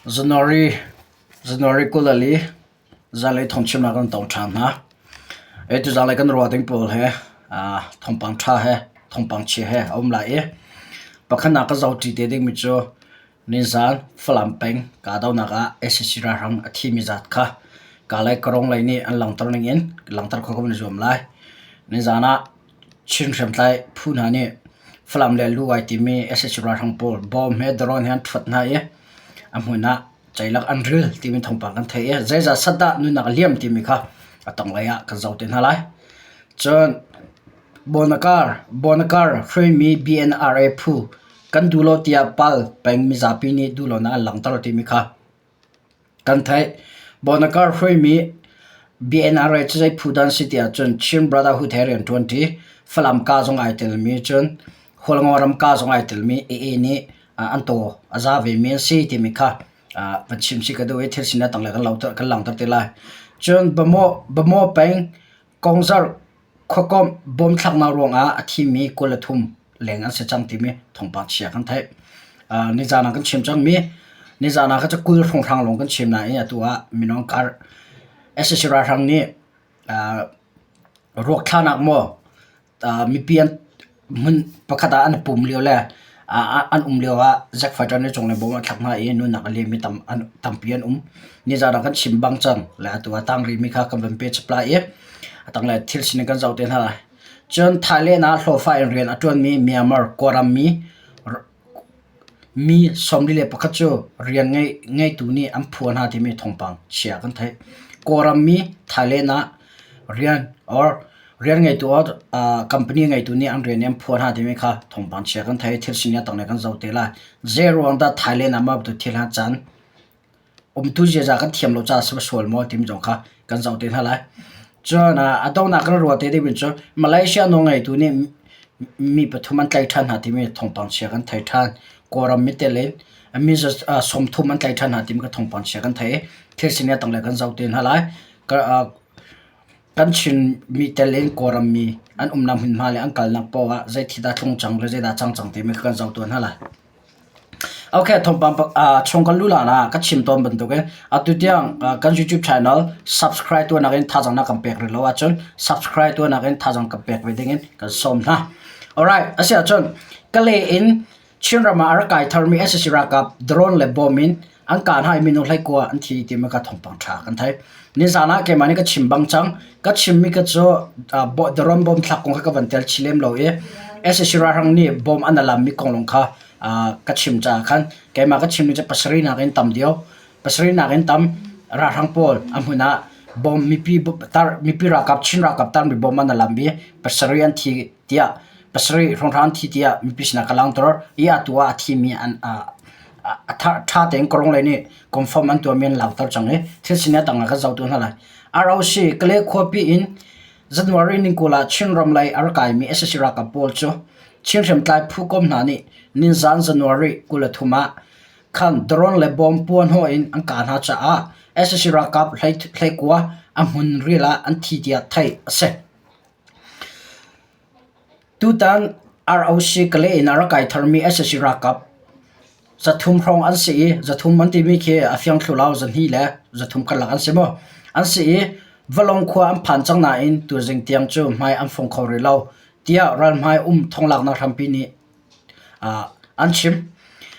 January January 24 zanlei thawngchimnak kan tong ṭhan hna. Atu zanlei kan ruah ding pawl he thawngpang ṭha he thawngpang chia he a um lai i pakhatnak ka zohṭi te dingmi cu nizan Falam peng kahdohnak ah sac ralhrang a thimi zat kha Kalay Karong lei nih an langhter ning in langhter khawh kan i zuam lai. Nizan ah Chin hriamtlai phu hna nih Falam le Luai timi sac ralhrang pawl bawm he drone he an ṭhuat hna i a hmun ah ceilak an ril timi thawngpang kan theih i zeizat sat dah nunnak a liam timi kha a tanglei ah kan zoh te hna lai. Cun Bonakar Bonakar hruaimi BNRA phu kan duh lo tiah pal peng mizapi nih duhlonak an langhter timi kha kan theih. Bonakar hruaimi BNRA cu zei phu dah an si ti ahcun Chin Brotherhood he rian ṭuanṭi, Falam ka zong ai telmi cun Hualngo ram ka zong ai telmi AA nih an taw a za vemi an si timi kha van chim si ka duh i thil sinak tanglei kan langhter te lai. Cun Bamaw peng Kongzarh khuakomh bawmthlaknak ruangah a thimi 23 leng an si cang timi thawngpang chia kan theih. Nizan ah kan chim cangmi nizan ah kha cu 20 hrawnghrang lawng kan chim nain atu ah minung kar sac ralhrang nih ruak thlahnak maw mipi an hmun pakhat ah an i pum lio le an um lio ah Zack Fighter nih cunglei bawm a thlak hna i nunnak a liammi tampi an um. Nizan ah kan chim bang cang le atu ah tang rihmi kha kan van pe chap lai i a tanglei thil sining kan zoh te hna lai. Cun Thailand ah hlawhfa in rian a ṭuanmi Myanmar Kawlram mi Mi 41 cu rian ngeitu nih an phuah hna timi thawngpang chia kan theih. Kawlram mi Thailand ah rian or rian ngeitu or company ngeitu nih an rian i an phuah hna timi kha thawngpang chia kan theih. Thil sining a tanglei kan zoh te lai. Zei ruang dah Thailand ah mah bantuk thil hi a can? Umtu ziaza kan thiam lo caah a sual maw timi zong kha kan zoh te hna lai. Cun a donghnak kan ruah te ding cu Malaysia nawlngeitu nih mi pathum an tlaih ṭhan hna timi thawngpang chia kan thei ṭhan. Kawlram mi tel in mi 30 an tlaih ṭhan hna timi thawngpang chia kan thei. Thil sining a tanglei kan zoh te hna lai. Kan Chin mi tel in Kawlram mi an umnak hmunhma le an kalnak paoh ah zei thil dah tlung cang le zeidah cang cang timi kha kan zoh tuah hna lai. Okay, thawngpang chung kan luh lan ah ka chim tawn bantukin atu tiang kan YouTube channel subscribe tuahnak in thazaang na kan pek rih lo ahcun subscribe tuahnak in thazaang kan pek ve dingin kan sawm hna. Alright, asi ahcun Kalay in Chinram ah a rak kai tharmi sac ralkap drone le bomb in an kah hna i minung 19 an thi timi ka thawngpang ṭha kan theih. Nizan ah keimah nih ka chim bang cang. Ka chimmi ka cu drone bomb thlak kong kha ka van tel chih lem lo i sac ralhrang nih bomb an alammi kong lawng kha ka chim caah khan keimah ka chimmi cu pasarih nakin tam deuh. Pasarih nakin tam ralhrang pawl a hmun ah bomb mipi tar mipi ralkap Chin ralkap tarmi bomb an alam i pasarih an thi tiah pasarih hrawnghrang an thi tiah mipi sinah ka langhter i atu ah a thimi an a ṭha tein Kawlrung lei nih confirm an tuahmi an langhter cang i thil sining a tang ah kan zoh tu hna lai. ROC Kalay khuapi in January ni 20 ah Chinram lei a rak kaimi sac ralkap pawl cu Chin hriamtlai phu kom hna nih ninzan January 23 ah khan drone le bomb puahhnawh in an kah hna caah sac ralkap 19 a hmun ril ah an thi tiah theih a si. Tutan ROC Kalay in a rak kai tharmi sac ralkap 300 hrawng an si i 300 an timi khi a fiang thlu lo 200 le 300 karlak an si maw? An si i Valong khua an phan cang nain tuzing tiang cu hmai an fong kho rih lo tiah ralhmai um thonglaknak hrampi nih an chim.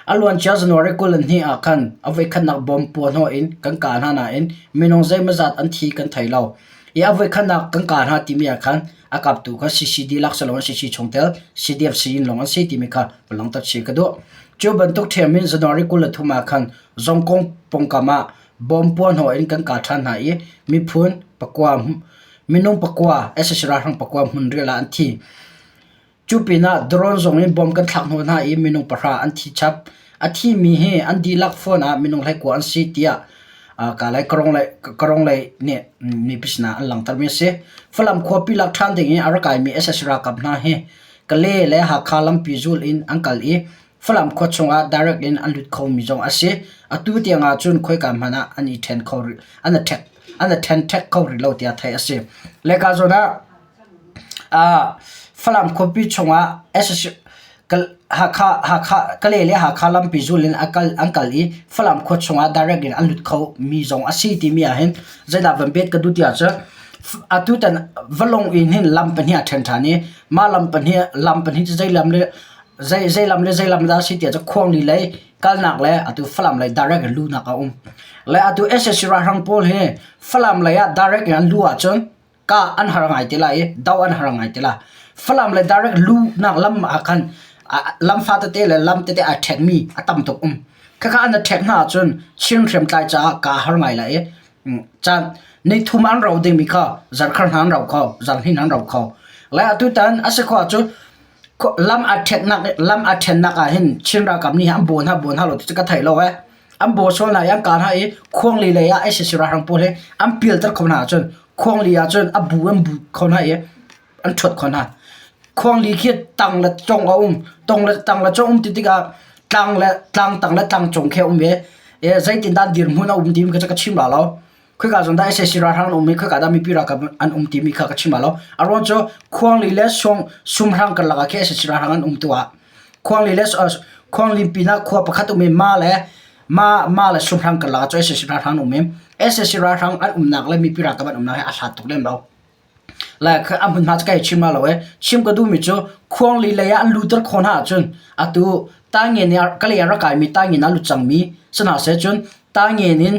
A luancia January 22 ah khan a voikhatnak bomb puahhnawh in kan kah hna nain minung zeimawzat an thi kan thei lo. I a voikhatnak kan kah hna timi ah khan a kaptu kha CCD lak si loin CC chungtel CDF sii lawng an si timi kha va langhter chih ka duh. Cu bantuk ṭhiam in January 23 ah khan Zongkong pawngkam ah bomb puahhnawh in kan kah ṭhan hna i miphun pakua minung pakua sac ralhrang pakua hmunrial ah an thi. Cu pinah drone zong in bomb kan thlak hnawh hna i minung pahra an thi chap. A thimi hi an dihlak phone ah minung 19 an si tiah Kalay Karong lei nih mipi sinah an langhtermi a si. Falam khuapi lak ṭhan ding in a rak kaimi sac ralkap hna hi Kale le Hakha lampi zul in an kal i Falam khua chungah direct in an lut khomi zong a si. Atu tiang ah cun khoika hmanh ah an i ṭhen kho rih an i ṭhek an i ṭhenṭhek kho rih lo tiah theih a si. Leka zawn ah Falam khuapi chungah sac. Hakha Hakha Kalay le Hakha lampi zul in a kal an kal i Falam khua chungah direct in an lut kho mi zong a si timi ahhin zeidah van bet ka duh ti ahcun atutan valong in hin lam pahnih a ṭhen ṭhan i mah lam pahnih lam pahnih cu zei lam le zei zei lam le zei lam dah a si ti ahcun Khuangli lei kalnak le atu Falam lei direct in luhnak a um. Le atu sac ralhrang pawl hi Falam lei ah direct in an luh ahcun kah an har ngai te lai i do an har ngai te lai. Falam le direct luhnak lam ah khan lam fa tete le lam tete ai ṭhekmi a tam tuk um. Khakha an i ṭhek hna ahcun Chin hriamtlai caah kaa har ngai lai i caan nithum an rau dingmi kha zarkhar hna an rau kho, zarhhnih hna an rau kho. Le atutan a si khawh ahcun lam aa ṭhennak lam aa ṭhennak ah hin Chin ralkap nih an baw hna baw hna lo ti cu ka thei lo ee. An baw sual hna i an kah hna i khuangli lei ah sac ralhrang pawl hi an pialter kho hna ahcun khuangli ahcun a bu an bu kho hna i an ṭhuat kho hna. Khuangli khi tang le cong a um. Tong le tang le cong um ti tikah tlang le tlang tang le tlang cung khi a um i zeitindah dirhmun a um timi kha cu ka chim la lo. Khoika zawn dah sac ralhrang an um i khoika dah mipi ralkap an um timi kha ka chim la lo. A ruang cu Khuangli le Suang Sumhrang karlak ah khi sac ralhrang an um tu ah Khuangli le Khuangli pinah khua pakhat um i Ma le Ma Ma le Sumhrang karlak ah cu sac ralhrang an um i sac ralhrang an umnak le mipi ralkap an umnak hi a hlat tuk lem lo. Le a hmunhma cu kai chim la lo ee. Chim ka duhmi cu Khuangli lei ah an luter khawh hna ahcun atu Taingen i Kalay ah rak kaimi Taingen ah lut cangmi si hna seh cun Taingen in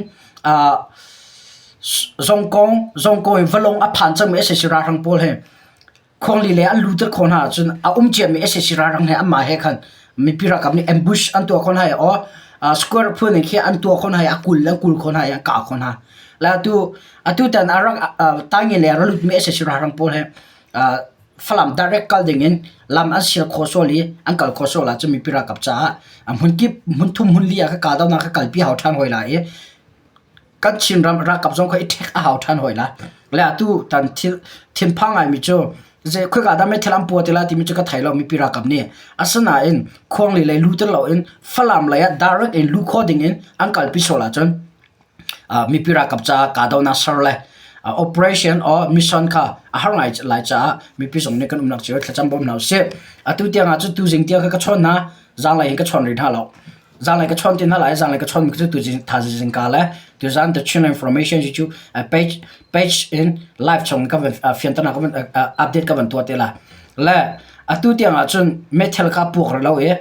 Zongkong Zongkong in Valong a phan cangmi sac ralhrang pawl hi Khuangli lei an luter khawh hna ahcun a um ciami sac ralhrang he anmah he khan mipi ralkap nih ambush an tuah khawh hna i aw square phun in khi an tuah khawh hna i a kul an kul khawh hna i an kah khawh hna. Le atu atutan a rak Taingen lei a ra lutmi sac ralhrang pawl hi Falam direct kal ding in lam an sial khawh sual i an kal khawh sual ahcun mipi ralkap caah hmun kip hmun thum hmun li ah ka kahdohnak ka kalpi hau ṭhan hoi lai i kan Chinram ralkap zong kha i ṭhek a hau ṭhan hoi lai. Le atu tan thil thinphang ngaimi cu zei khoika dah meithal an pua ti lai timi cu ka thei lo mipi ralkap nih. Asinain Khuangli lei lu tel loin Falam lei ah direct in luh khawh ding in an kalpi sual ahcun mipi ralkap caah kahdohnak ser le operation or mission kha a har ngai lai caah mipi zong nih kan umnak cio thlacam bawm hna usih. Atu tiang ah cun tuzing tiang kha ka chawn hna, zaanglei hin ka chawn rih hna lo. Zaanglei ka chawn ti hna lai, zaanglei ka chawn mi cu tuzing thaizing ka le tuzaan the Chin Information YouTube page page in live chung ka van fianternak ka van update ka van tuah te lai. Le atu tiang ah cun meithal kha puak rih lo i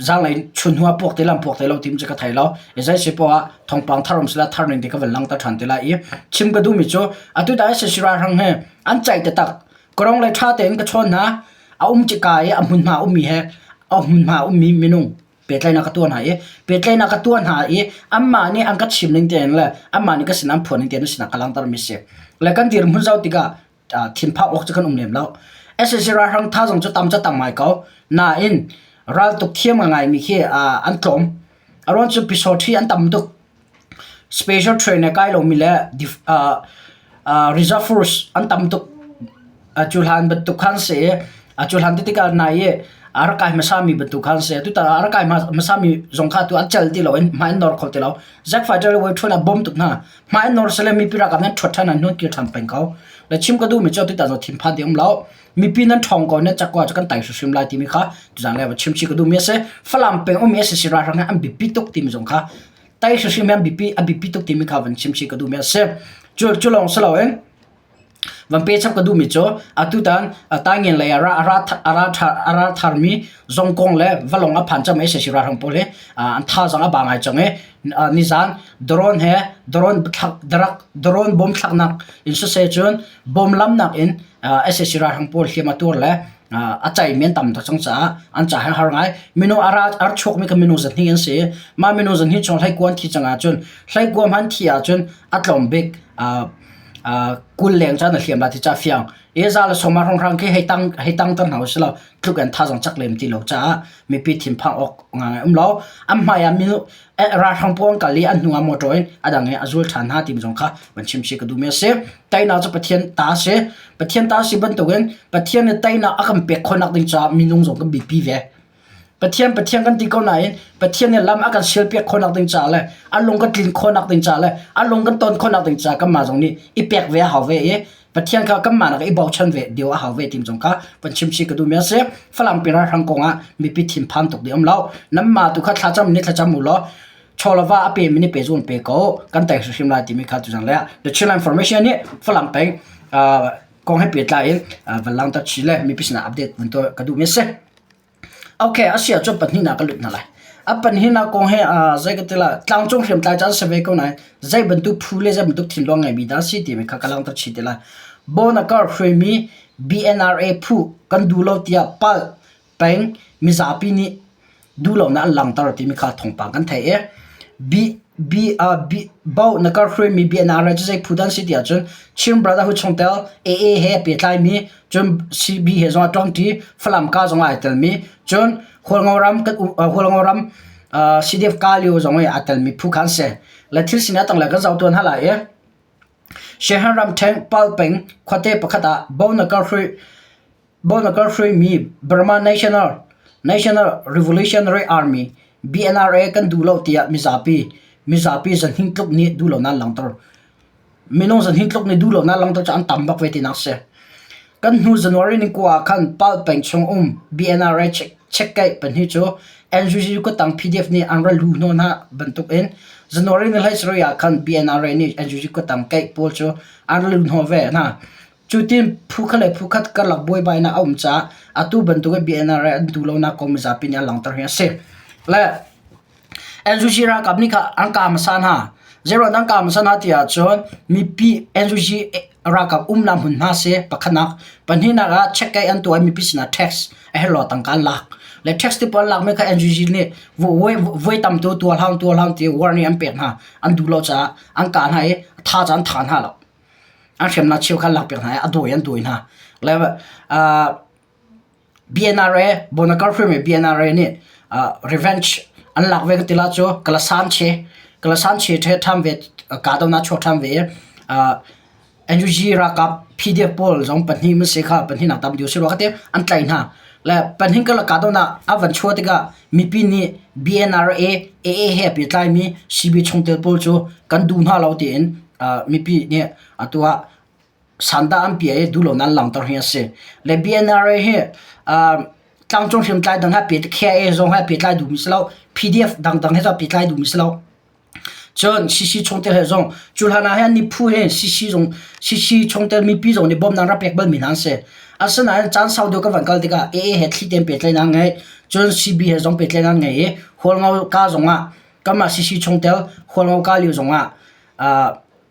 zaanglei chun hnu ah puak te lam puak te lo tim cu ka thei lo. I zei si poah thawngpang thar um sila thar ning ti ka van langter ṭhan te lai i chim ka duhmi cu atu ta sac ralhrang he an caih taktak. Korong le ṭha tein ka chawn hna. A um cika i a hmunhma ummi he a hmunhma ummi minung pehtlaihnak ka tuah hna i pehtlaihnak ka tuah hna i anmah nih an ka chim ning tein le anmah nih ka sin an phuan ning tein sinah ka langhtermi si. Le kan dirhmun zoh tikah thinphang awk cu kan um lem lo. sac ralhrang thazaang cu tam cu tam ngai ko. Nain raltuk thiam ngaimi khi an tlawm. A ruang cu pisawṭhi an tam tuk. Special train a kai lomi le reserve force an tam tuk. Cu hlan bantuk khan si i cu hlan ti tikah nai i a rak kai hmasami bantuk khan si. Tutan ah a rak kai hmasami zong kha atu an cel ti lo in hmai an nor kho ti lo. Zack fighter le Wei a bawm tuk hna. Hmai an nor sile mipi ralkap nan ṭhuat ṭhan an hnun kir ṭhan peng ko. Le chim ka duhmi cu tutan zong thinphan ding um lo. Mipi nan ṭhawng ko nan cak ko ahcun kan tai hrimhrim lai timi kha tuzaan le va chim chih ka duhmi a si. Falam peng ummi sac ralhrang hi an biapi tuk timi zong kha tai hrimhrim hi an biapi a biapi tuk timi kha van chim chih ka duhmi a si. Cu cu lawng si loin van pe chap ka duhmi cu atutan Taingen lei ah a ra a ra a ra tharmi Zongkong le Valong a phan cangmi sac ralhrang pawl hi an thazaang a ba ngai cang i nizan drone he drone thlak drone bom thlaknak in siseh cun bom lamnak in sac ralhrang pawl hliam a tuar le a caimi an tam tuk cang caah an ca hi har ngai. Minung a ra a chuakmi kha minung zahnih an si i mah minung zahnih chung hleikua an thi cang ahcun hleikua hmanh thi ahcun a tlawm bik 20 leng caan a hliam lai ti ca fiang. I za le sawm ah hrawnghrang khi hei tang hei tangter hna usih law tluk in thazaang cak lem ti lo caah mipi thinphang awk ngai um lo. An hmai ah minu ralhrang pawl an kal i an hnu ah motor in a dang i a zul ṭhan hna timi zong kha van chim chih ka duhmi a si. Teinak cu Pathian ta a si. Pathian ta a si bantukin Pathian nih teinak a kan pek khawhnak ding caah minung zong kan biapi ve. Pathian Pathian kan ti ko nain Pathian nih lam a kan sialpiak khawhnak ding caah le a lung kan tlin khawhnak ding caah le a lung kan ton khawhnak ding caah kanmah zong nih i pek ve a hau ve i. Pathian kha kanmah nak i bochan ve deu a hau ve tim zong kha van chim chih ka duhmi a si. Falam pi ralhrang kong ah mipi thinphan tuk ding um lo. Nanmah tu kha thlacam nih thlacam u law chawlava a pe mi nih pe zun pe ko kan tei hrimhrim lai timi kha tuzang le The Chinland Information nih Falam peng kong he pehtlai in van langhter chih le mipi sinah update van tuah ka duhmi a si. Okay, a si ahcun pahnihnak ka lut hna lai. A pahnihnak kong hi zei ka ti lai, tlangcung hriamtlai cu an si ve ko nain zei bantuk phu le zei bantuk thinlung ngeimi dah a si timi kha ka langhter chih te lai. Bonakar hruaimi BNRA phu kan duh lo tiah palh peng mizapi nih duhlonak an langhter timi kha thawngpang kan theih i B, B, uh, B, Bo na kar hruaimi BNRA cu zei phu dah an si ti ahcun Chin Brotherhood chungtel AA he pehtlaimi cun CB he zong a ṭuangṭi Falam ka zong ai telmi cun Hualngo ram kan Hualngo ram CDF Kalio zong i aa telmi phu kha an si. Le thil sining a tanglei kan zoh tuan hala i Shehan ramṭhen Pal peng khuate pakhat ah Bo na kar hrui Bo na kar hruaimi Burma National National Revolutionary Army BNRA kan duh lo tiah mizapi mizapi zahnih tluk nih duhlonak an langhter. Minung zahnih tluk nih duhlonak langhter cu an tam bak ve tinak a si. Kan hnu January ni kua ah khan Pal peng chung um BNRA chekkeih pahnih cu NUG kuttang PDF nih an ra lu hnawh hna bantukin January ni 17 ah khan BNRA nih NUG kuttang keih pawl cu an ra lu hnawh ve hna. Cutin phu khat le phu khat karlak buaibainak a um caah atu bantuk in BNRA an duh lonak kong mizapi nih an langhter hi a si. Le NUG ralkap nih kha an kah hmasa hna. Zeiruang an kah hmasa hna ti ahcun mipi NUG ralkap umnak hmunhma si pakhatnak. Pahnihnak ah check-keih an tuah i mipi sinah tax a herh lo tangka an lak. Le tax ti pawl an lakmi kha NUG nih voi tam tu tuah hlah tuah hlah ti warning an pek hna. An duh lo caah an kah hna i tha cu an tha hna lo. An hriamnak cheu kha an lakpiak hna i a dawi an dawi hna. Le BNRA, Bonakar hruaimi BNRA nih revenge an lak ve ka ti la cu Kalasan che Kalasan che ṭhe ṭhan ve kahdohnak chuak ṭhan ve i NUG ralkap PDF pawl zong pahnih mun si kha pahnih nak tam deuh si rua ka ti an tlaih hna. Le pahnih karlak kahdohnak a van chuah tikah mipi nih BNRA AA he pehtlaimi CB chungtel pawl cu kan duh hna lo tiin mipi nih atu ah sandah an piah i duhlonak an langhter hi a si. Le BNRA hi tlangcung hriamtlai dang he pehtlai KIA zong he pehtlai duhmi si lo, PDF dangdang he zong pehtlai duhmi si lo. Cun CC chungtel he zong cu hlan ah hin ni phu he CC zong CC chungtel mipi zong nih bawmhnak rak pek balmi hna an si. Asinain caan sau deuh ka van kal tikah AA he thli tein pehtlaihnak an ngei. Cun CB he zong pehtlaihnak an ngei i Hualngo ka zong ah kanmah CC chungtel Hualngo ka lio zong ah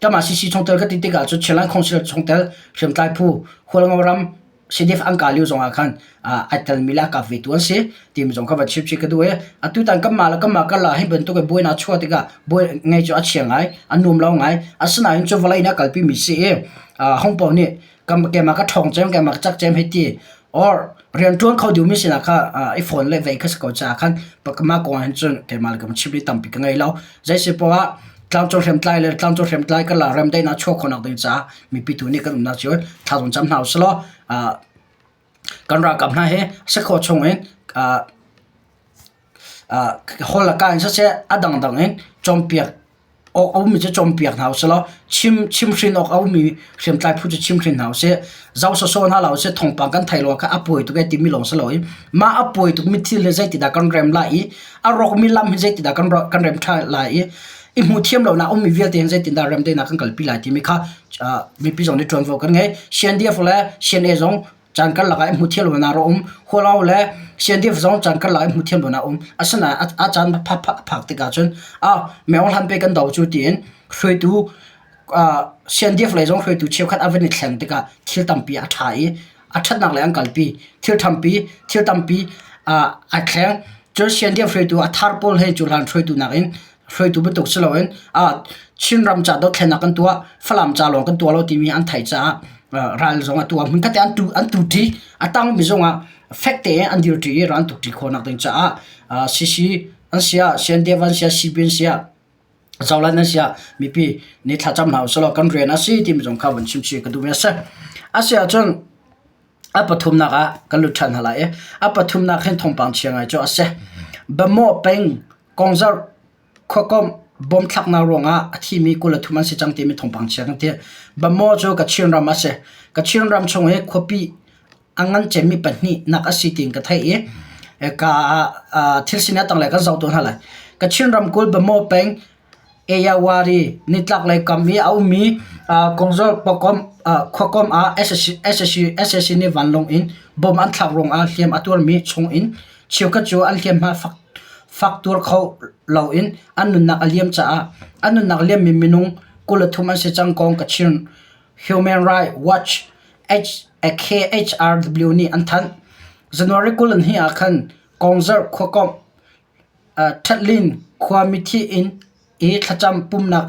Kanmah CC chungtel ka ti tikah cun Chinland Council chungtel hriamtlai phu Hualngo ram CDF an kah lio zongah khan ai telmi le a kap vetu an si timi zong kha van chim chih ka duh i atutan kanmah le kanmah karlak hi bantuk in buainak chuah tikah buai ngei cu a chia ngai a nuam lo ngai asinain cu vawlei nih a kalpimi si i hong paoh nih keimah ka ṭhawng cem keimah ka cak cem hei ti or rianṭuan kho dingmi sinah kha i phone le vei kha si ko caah khan mah kong ah hin cun keimah le keimah chim ding tampi ka ngei lo. Zei si poah ah tlangcung hriamtlai le tlangcung hriamtlai karlak remdaihnak chuah khawhnak ding caah mipi tu nih kan umnak cio thla zong cam hna usih law kan ralkap hna hi si khawh chung in hol le ka in siseh a dangdang in cawnpiak awk a ummi cu cawnpiak hna usih law chim chimhrin awk a ummi hriamtlai phu cu chimhrin hna usih. Zoh sawsawh hna hlah usih thawngpang kan theih lo kha a pawi tuk ee timi lawng si loin mah a pawi tukmi thil hi zeitidah kan rem lai i a rawkmi lam hi zeitidah kan kan rem ṭhan lai i i hmuh thiam lonak ummi vialte hin zeitindah rem tein kan kalpi lai timi kha mipi zong nih ṭuanvo kan ngei. CNDF le CNA zong caan karlak ah i hmu thiam lonak a um. Hualngo le CNDF zong caan karlak ah i hmu thiam lonak a um. Asinain a caan a phak tikah cun ah Meng Hlan pe kan do cu tiin hruaitu CNDF lei zong hruaitu cheukhat a van i thleng tikah thil tampi a ṭha i a ṭhatnak lei an kalpi. Thil ṭhampi, thil tampi aa thleng. Cun CNDF hruaitu a thar pawl he cu hlan hruaitu nakin hruaitu bantuk si loin Chinram ca dothlennak kan tuah, Falam ca lawng kan tuah lo timi an theih caah ral zong atu ah hmunkhat te an tu an tuṭi. A tangmi zongah fek tein an dirṭi i ral an tukṭi khawhnak ding caah CC an si ah, CNDF an si ah, CB an si ah, Zolan an si ah mipi nih thlacam hna usih law kan rian a si timi zong kha vun chim chih ka duhmi a si. A si ahcun a pathumnak ah kan lut ṭhan hna lai i a pathumnak hin thawngpang chia ngai cu a si. Bamaw peng Kongzarh khuakomh. Bom thlaknak ruangah a thimi 23 an si cang timi thawngpang chia kan theih. Bamaw cu Kachin ram a si. Kachin ram chung i khuapi a ngan cemmi pahnihnak a si tiin ka theih i ka thil sining a tanglei kan zoh tuah hna lai. Kachin ramkulh Bamaw peng Ayeyawady nitlaklei kam i a ummi Kongzawl khuakomh ah sac nih vanlawng in bomb an thlak ruangah hliam a tuarmi chungin cheukhat cu an hliamhma fak tuar kho loin an nunnak a liam caah an nunnak liammi minung 23 an si cang kong Kachin Human Rights Watch KHRW nih an thanh. January 22 ah khan Kongzar khuakomh Ṭhatlin khua mithi inn i thlacam pumhnak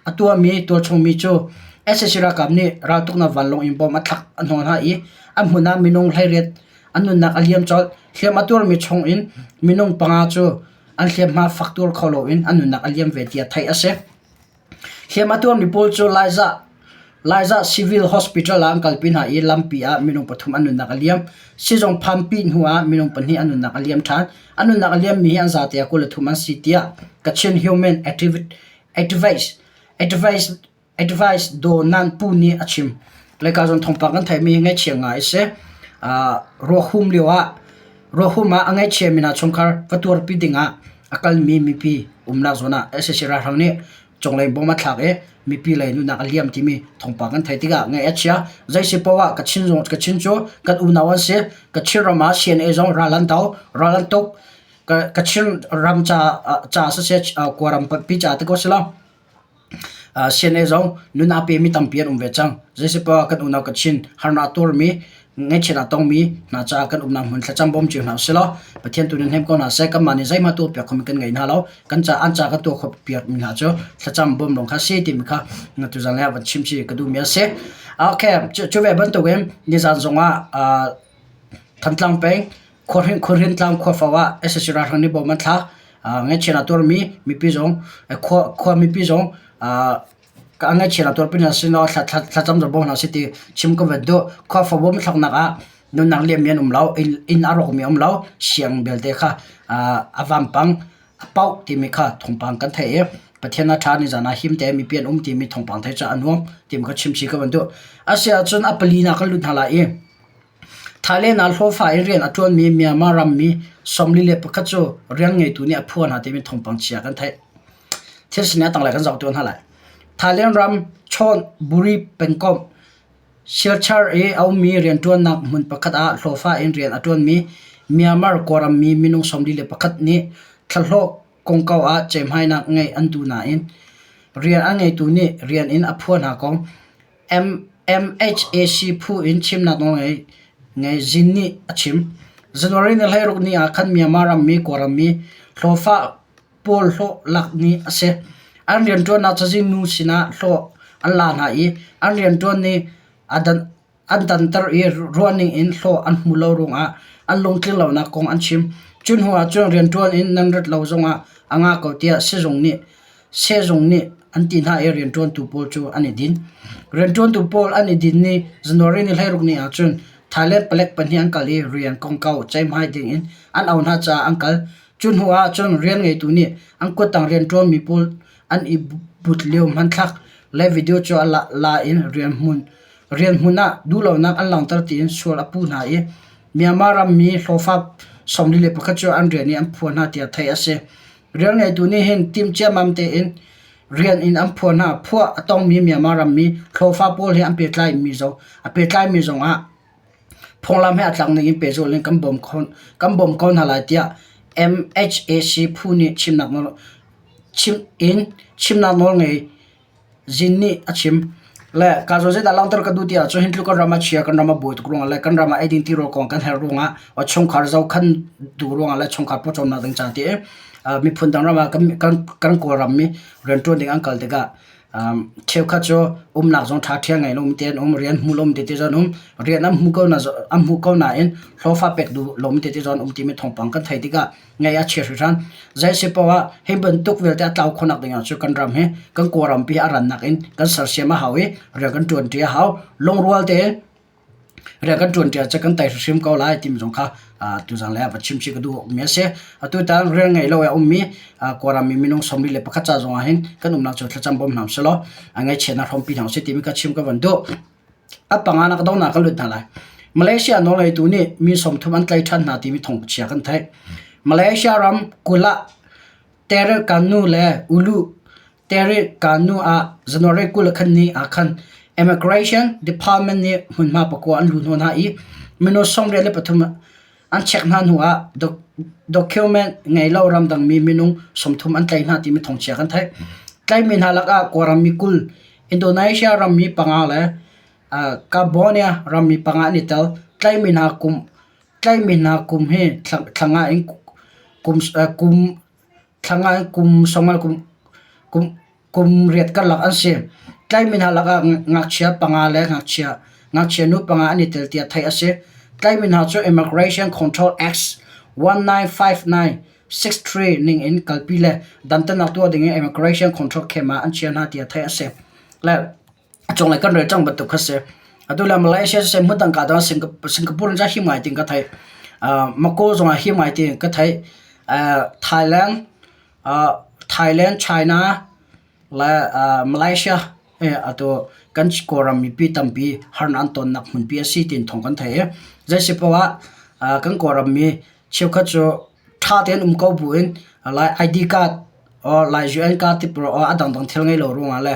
a tuahmi tualchungmi cu sac ralkap nih raltuknak vanlawng in bomb a thlak a hnawh hna i a hmun ah minung 18 an nunnak a liam colh. Hliam a tuarmi chung in minung panga cu an hliamhma fak tuar kho loin an nunnak a liam ve tiah theih a si. Hliam a tuarmi pawl cu Laiza Civil Hospital ah an kalpi hna i lampi ah minung pathum an nunnak a liam. Sizung phanpi hnu ah minung pahnih an nunnak a liam ṭhan. An nunnak a liammi hi an zate ah 23 an si tiah Kachin Human Advice Daw Nan Pu nih a chim. Laica zawn thawngpang kan theihmi hi ngaihchia ngai a si. Ruahum lio ah ruahum ah a ngaihchiami hna chungkhar va tuarpi dingah a kalmi mipi umnak zawn ah sac ralhrang nih cunglei bom a thlak i mipi lei nunnak a liam timi thawngpang kan theih tikah ngaih a chia. Zei si paoh ah Kachin zong Kachin cu kan unau an si. Kachin ram ah CNA zong ral an do, ral an tuk. Kachin ram ca ca siseh Kawlram pi ca ti ko si lo. CNA zong nun aa pemi tampi an um ve cang. Zeisipoah kan unau Kachin harnak a tuarmi, ngaihchiat a tongmi hna caah kan umnak hmun thlacam bawm cio hna usih law Pathian tu nih hnem ko hna seh. Kanmah nih zeihmanh tuah piak khomi kan ngei hna lo. Kan ca an ca kan tuah khawh piakmi hna cu thlacam bawm lawng kha si timi kha tuzan lei ah van chim chih ka duhmi a si. Okay, cu ve bantukin nizan zongah Thantlang peng Khuahrin tlang khuafo ah sac ralhrang nih bom an thlak. Ngaihchiat a tuarmi mipi zong khua mipi zong ngaihchiat a tuarpi hna sin law thlacam zong bawm hna sih ti chim ka van duh. Khuafo bom thlaknak ah nunnak liammi an um lo, inn a rawkmi a um lo. Siang belte kha a vampang a pauh timi kha thawngpang kan theih i Pathian a ṭha nizan ah him tein mipi an um timi thawngpang theih cu a nuam timi kha chim chih ka van duh. Asiahcun a palinak kan lut hna lai i Thailand ah hlawhfa in rian a ṭuanmi Myanmar rammi 41 cu rian ngeitu nih a phuah hna timi thawngpang chia kan theih. Thil sining a tanglei kan zoh tuah hna lai. Thailand ram Chon Buri pengkomh Silchar i a ummi rianṭuannak hmun pakhat ah hlawhfa in rian a ṭuanmi Myanmar Kawlram mi minung 41 nih thlahlawh kongkau ah ceihmainak ngeih an duh nain rian a ngeitu nih rian in a phuah hna kong MHAC phu in chimnak nawl ngei Zin nih a chim. January ni 16 ni ah khan Myanmar rammi Kawlrammi hlawhfa pawl hlawh lak ni a si. An rianṭuannak cazin nu sinah hlawh an la hna i an rianṭuan ni a dan an danter i ruahning in hlawh an hmuh lo ruangah an lungtling lonak kong an chim. Cu hnu ah cun rianṭuan in nan rat lo zongah a ngah ko tiah sizung nih Sehzung nih an ti hna i rianṭuantu pawl cu an i din. Rianṭuantu pawl an i din ni January ni 16 ni ahcun Thailand palek pahnih an kal i rian kongkau ceihmai dingin an auh hna caah an kal. Cu hnu ah cun rian ngeitu nih an kuttang rianṭuanmi pawl an i but lio hmanthlak le video cu a la in rianhmun ah duhlonak an langhter tiin sual a puh hna i Myanmar rammi hlawhfa 41 cu an rian i an phuah hna tiah theih a si. Rian ngeitu nih hin tim ciammam tein rian in an phuah hna. Phuah a tongmi Myanmar rammi hlawhfa pawl he an pehtlaimi zong a pehtlaimi zongah phunglam he a tlak ning in pehzulh in kan bawm kho kan bawm ko hna lai tiah MHAC phu nih chimnak nawl chim in chimnak nawl ngei Zin nih a chim. Le ka zawn zeidah langhter ka duh ti ahcun hin tluk kan ram a chia, kan ram a buai tuk ruangah le kan ram ah eiding tirawl kong kan herh ruangah chungkhar zohkhan duh ruangah le chungkhar pawcawmnak ding ca ti i miphun dang ram ah kan kan kan Kawlram mi rianṭuan ding an kal tikah cheukhat cu umnak zong ṭha ṭhial ngei lomi te an um, rian hmu lomi tete zong an um, rian an hmu ko na an hmu ko nain hlawhfa pek duh lomi tete zong an um timi thawngpang kan theih tikah ngaih a chia hringhran. Zei si paoh ah hi bantuk vialte a tlau khawhnak ding ah cu kan ram hi kan Kawlrampi a rannak in kan sersiam a hau i rian kan ṭuanṭi a hau. Lungrual tein. Rian kan ṭuan ṭi ahcun kan tei hrimhrim ko lai timi zong kha tuzan lei ah va chim chih ka duhmi a si. Atu tan rian ngei lo i a ummi Kawlram mi minung 41 ca zong ah hin kan umnak cu thlacam bawm hna usih law a ngaihchiatnak hrawmpi hna usih timi ka chim ka van duh. A panganak donghnak ka lut hna lai. Malaysia nawlngeitu nih mi 30 an tlaih ṭhan hna timi thawngchia kan theih. Malaysia ram kul ah Terengganu le Ulu Terengganu ah January 20 khan ni ah khan Immigration Department nih hmunhma pakua an luh hnawh hna i minung 83 an check hna hnu ah document ngei lo ramdangmi minung 30 an tlaih hna timi thawngchia kan theih. Tlaihmi hna lakah Kawlram mi 20, Indonesia rammi panga le Cambodia rammi panga an i tel. Tlaihmi hna kum tlaihmi hna kum hi thla nga in kum kum thla nga in kum sawmnga kum kum kum riat karlak an si. Tlaihmi hna lakah ngakchia panga le ngakchia ngakchia nu panga an i tel tiah theih a si. Tlaihmi hna cu Immigration Control Acts 1959 63 ning in kalpi le dantatnak tuah ding in Immigration Control Camp ah an chia hna tiah theih a si. Le a cunglei kan rel cang bantuk kha si. Atu le Malaysia siseh hmun dang ka dang Singapore in him ngai tin ka theih. Mako zong ah him ngai tin ka theih. Thailand, Thailand, China le Malaysia he atu kan Kawlram mipi tampi harnak an tonnak hmunpi a si tin thawng kan theih i zeisi paoh ah kan Kawlram mi cheukhat cu ṭha tein um ko buin Lai ID card or Lai UN card ti pawl or a dangdang thil ngei lo ruangah le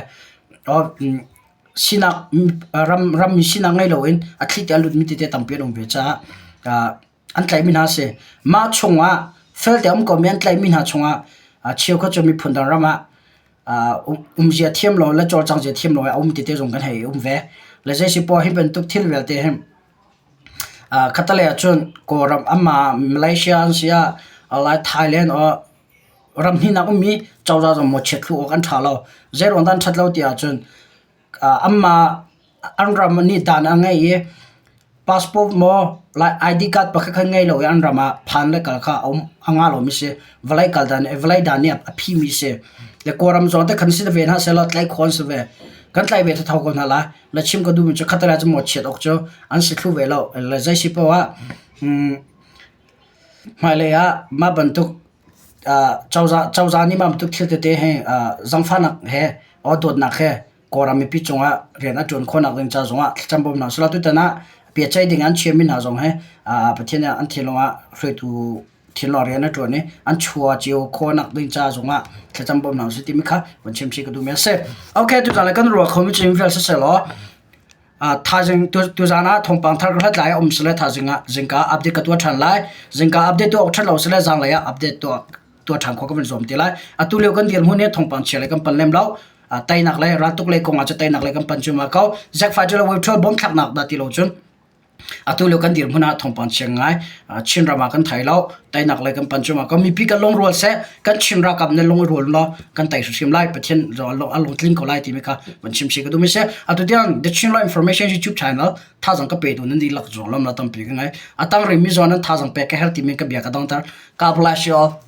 or sinak ram rammi sinak ngei loin a thli te a lutmi tete tampi an um ve caah an tlaihmi hna a si. Mah chungah felte a um komi an tlaihmi hna chungah cheukhat cu miphun dang ram ah umzia thiam lo le cawlcangh zia thiam lo a um tete zong kan hei um ve. Le zeisipoah hi bantuk thil vialte hi khatalei ahcun Kawlram amah Malaysia an si ah lai Thailand or ram hnihnak ummi cozah zong mawchiat thlu awk an ṭha lo. Zeiruang dah an ṭhat lo ti ahcun anmah an ram nih dan a ngeih i passport maw lai ID card pakhat khat ngei lo i an ram ah phan le kal kha a um a ngah lomi si. Vawlei kal dan vawlei dan nih a phimi si. Le Kawlram zong te khan si ve hna sehlaw tlaih khawh an si ve. Kan tlaih ve thotho ko hna lai. Le chim ka duhmi cu khatalei cu mawchiat awk cu an si thlu ve lo. Le zei si paoh ah hmailei ah mah bantuk cozah cozah nih mah bantuk thil tete hi zangfahnak he or dawtnak he Kawlram mipi cungah rian a ṭuan khawhnak ding ca zongah thlacam bawm hna usih. Tutan ah biaceih ding an chiami hna zong hi Pathian nih an thinlung ah hruaitu thinlung ah rian a ṭuan i an chua cio khawhnak ding ca zongah thlacam bawm hna usih timi kha van chim chih ka duhmi a si. Okay, tutan le kan ruah khomi cu vial siseh law thaizing tuzaan ah thawngpang thar ka hlat lai um sile thaizing ah zingka update ka tuah ṭhan lai. Zingka update tuah awk ṭhat lo sile zanglei ah update tuah tuah ṭhan khawh ka van zuam te lai. Atu lio kan dirhmun hi thawngpang chia le kan pan lem lo. Teinak le raltuk lei kong ah cu teinak le kan pan cuahmah ko. Zack Fighter le Wave 12 bom thlaknak dah ti lo cun atu lio kan dirhmun ah thawngpang chia ngai Chin ram ah kan thai lo. Teinak le kan pan cuahmah ko. Mipi kan lungrual seh, kan Chin ralkap nih lungrual law kan tei hrimhrim lai. Pathian a lungtling ko lai timi kha van chim si ka duhmi si. Atu tiang The Chin Law Information YouTube channel thazang ka pe tu nan dihlak zuang lam la tampi ka ngai. A tang rimi zawn nan thazang pek ka herh timi ka bia ka dongter. God bless you all.